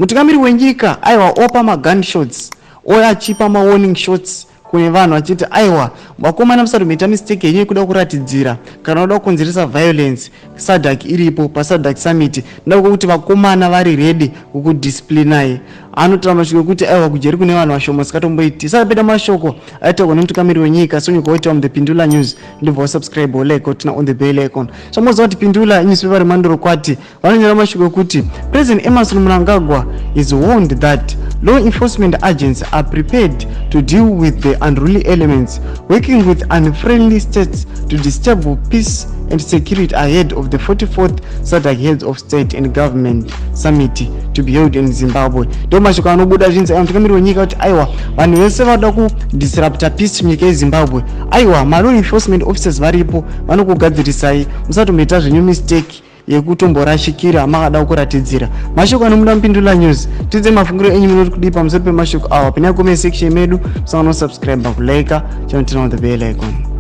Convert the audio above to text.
Mutungamiri wenyika aiwa opa magunshots oya achipa mawarning shots kune vanhu vachiti aiwa vakomana musati muita mistake yenyu yekuda kuratidzira kana kuda kukonzeresa violence. SADC iripo paSADC summit nda kwekuti vakomana vari ready kukudisciplinai. Anotaura mashoko ekuti aiwa kujeri kune vanhu vashoma sikatomboiti. Saka mashoko aitaurwa nemutungamiri wenyika sonyuka waitaura muThe Pindula News. Ndobva wasubscribe, wolike, woturn on the bell icon. Zvamoziva kuti Pindula newspaper remandorokwati. Vanonyora mashoko ekuti President Emmerson Mnangagwa is warned that law enforcement agents are prepared to deal with the unruly elements working with unfriendly states to disturb peace and security ahead of the 44th SADC Heads of State and Government Summit to be held in Zimbabwe. Ndo mashoko anobuda zvinzi aiwa mutungamiri wenyika kuti aiwa vanhu vese vada kudisrupta peace munyika yeZimbabwe, aiwa malaw enforcement officers varipo, vanokugadzirisai. Musatomboita zvenyu mistake yekutomborashikira makada kuratidzira. Mashoko anomuda muPindula News. Tidze mafungiro enyu, munoti kudii pamusoro pemashoko awa? Pinai comment section medu, musanganosubscribe, kulike, channel, turn on the bell icon.